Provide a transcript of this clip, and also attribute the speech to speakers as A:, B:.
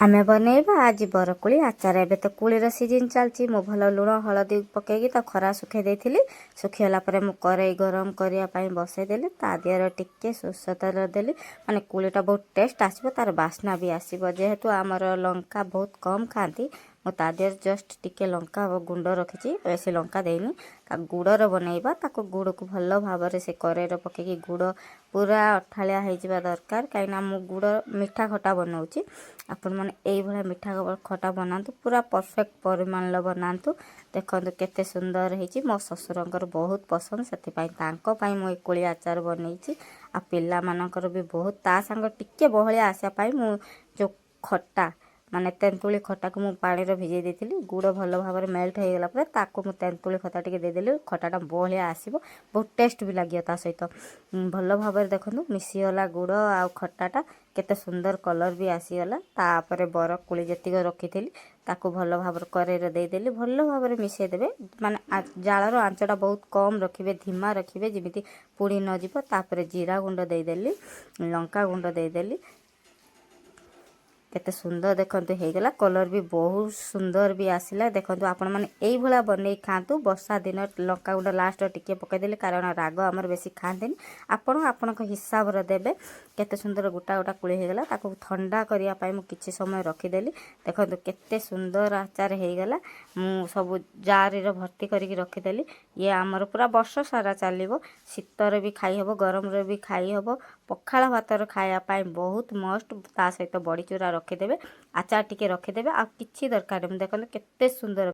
A: ଆମେ ବନେଇବା ଆଜି ବରକୋଳି ଆଚାର। ଏବେ ତ କୋଳିର ସିଜିନ୍ ଚାଲିଛି। ମୁଁ ଭଲ ଲୁଣ ହଳଦୀ ପକେଇକି ତା ଖରା ଶୁଖେଇ ଦେଇଥିଲି। ଶୁଖିଗଲା ପରେ ମୁଁ କରେଇ ଗରମ କରିବା ପାଇଁ ବସେଇଦେଲି। ତା ଦେହରେ ଟିକେ ସୋରିଷ ତେଲ ଦେଲି, ମାନେ କୋଳିଟା ବହୁତ ଟେଷ୍ଟ ଆସିବ, ତାର ବାସ୍ନା ବି ଆସିବ। ଯେହେତୁ ଆମର ଲଙ୍କା ବହୁତ କମ୍ ଖାଆନ୍ତି, ମୁଁ ତା ଦେହରେ ଜଷ୍ଟ ଟିକେ ଲଙ୍କା ଗୁଣ୍ଡ ରଖିଛି, ବେଶୀ ଲଙ୍କା ଦେଇନି। ତା ଗୁଡ଼ର ବନେଇବା। ତାକୁ ଗୁଡ଼କୁ ଭଲ ଭାବରେ ସେ କରେଇରେ ପକେଇକି ଗୁଡ଼ ପୁରା ଅଠାଳିଆ ହେଇଯିବା ଦରକାର, କାହିଁକିନା ମୁଁ ଗୁଡ଼ ମିଠା ଖଟା ବନାଉଛି। ଆପଣମାନେ ଏଇଭଳିଆ ମିଠା ଖଟା ବନାନ୍ତୁ, ପୁରା ପରଫେକ୍ଟ ପରିମାଣର ବନାନ୍ତୁ। ଦେଖନ୍ତୁ କେତେ ସୁନ୍ଦର ହେଇଛି। ମୋ ଶ୍ୱଶୁରଙ୍କର ବହୁତ ପସନ୍ଦ, ସେଥିପାଇଁ ତାଙ୍କ ପାଇଁ ମୁଁ ଏ କୋଳି ଆଚାର ବନେଇଛି। ଆଉ ପିଲାମାନଙ୍କର ବି ବହୁତ। ତା ସାଙ୍ଗ ଟିକେ ବହଳିଆ ଆସିବା ପାଇଁ ମୁଁ ଯେଉଁ ଖଟା, ମାନେ ତେନ୍ତୁଳି ଖଟାକୁ ମୁଁ ପାଣିରେ ଭିଜେଇ ଦେଇଥିଲି। ଗୁଡ଼ ଭଲ ଭାବରେ ମେଲ୍ଟ ହେଇଗଲା ପରେ ତାକୁ ମୁଁ ତେନ୍ତୁଳି ଖଟା ଟିକେ ଦେଇଦେଲି। ଖଟାଟା ବହଳିଆ ଆସିବ, ବହୁତ ଟେଷ୍ଟ ବି ଲାଗିବ। ତା ସହିତ ଭଲ ଭାବରେ ଦେଖନ୍ତୁ ମିଶିଗଲା ଗୁଡ଼ ଆଉ ଖଟାଟା, କେତେ ସୁନ୍ଦର କଲର୍ ବି ଆସିଗଲା। ତାପରେ ବରକୋଳି ଯେତିକି ରଖିଥିଲି, ତାକୁ ଭଲ ଭାବରେ କରେଇରେ ଦେଇଦେଲି। ଭଲ ଭାବରେ ମିଶାଇ ଦେବେ, ମାନେ ଜାଳର ଆଞ୍ଚଟା ବହୁତ କମ୍ ରଖିବେ, ଧୀମା ରଖିବେ, ଯେମିତି ପୋଡ଼ି ନଯିବ। ତାପରେ ଜିରା ଗୁଣ୍ଡ ଦେଇଦେଲି, ଲଙ୍କା ଗୁଣ୍ଡ ଦେଇଦେଲି। କେତେ ସୁନ୍ଦର ଦେଖନ୍ତୁ ହେଇଗଲା, କଲର୍ ବି ବହୁତ ସୁନ୍ଦର ବି ଆସିଲା। ଦେଖନ୍ତୁ, ଆପଣମାନେ ଏଇଭଳିଆ ବନେଇ ଖାଆନ୍ତୁ ବର୍ଷା ଦିନ। ଲଙ୍କାଗୁଣ୍ଡ ଲାଷ୍ଟ ଟିକେ ପକାଇଦେଲି, କାରଣ ରାଗ ଆମର ବେଶୀ ଖାଆନ୍ତିନି। ଆପଣ ଆପଣଙ୍କ ହିସାବରେ ଦେବେ। କେତେ ସୁନ୍ଦର ଗୋଟା ଗୋଟା କୋଳି ହେଇଗଲା। ତାକୁ ଥଣ୍ଡା କରିବା ପାଇଁ ମୁଁ କିଛି ସମୟ ରଖିଦେଲି। ଦେଖନ୍ତୁ କେତେ ସୁନ୍ଦର ଆଚାର ହେଇଗଲା। ମୁଁ ସବୁ ଜାରିରେ ଭର୍ତ୍ତି କରିକି ରଖିଦେଲି। ଇଏ ଆମର ପୁରା ବର୍ଷ ସାରା ଚାଲିବ। ଶୀତରେ ବି ଖାଇହେବ, ଗରମରେ ବି ଖାଇହେବ। ପଖାଳ ଭାତରେ ଖାଇବା ପାଇଁ ବହୁତ ମସ୍ତ। ତା ସହିତ ବଡ଼ିଚୁରା ରଖିଦେବେ, ଆଚାର ଟିକେ ରଖିଦେବେ, ଆଉ କିଛି ଦରକାର ନାହିଁ। ଦେଖନ୍ତୁ କେତେ ସୁନ୍ଦର।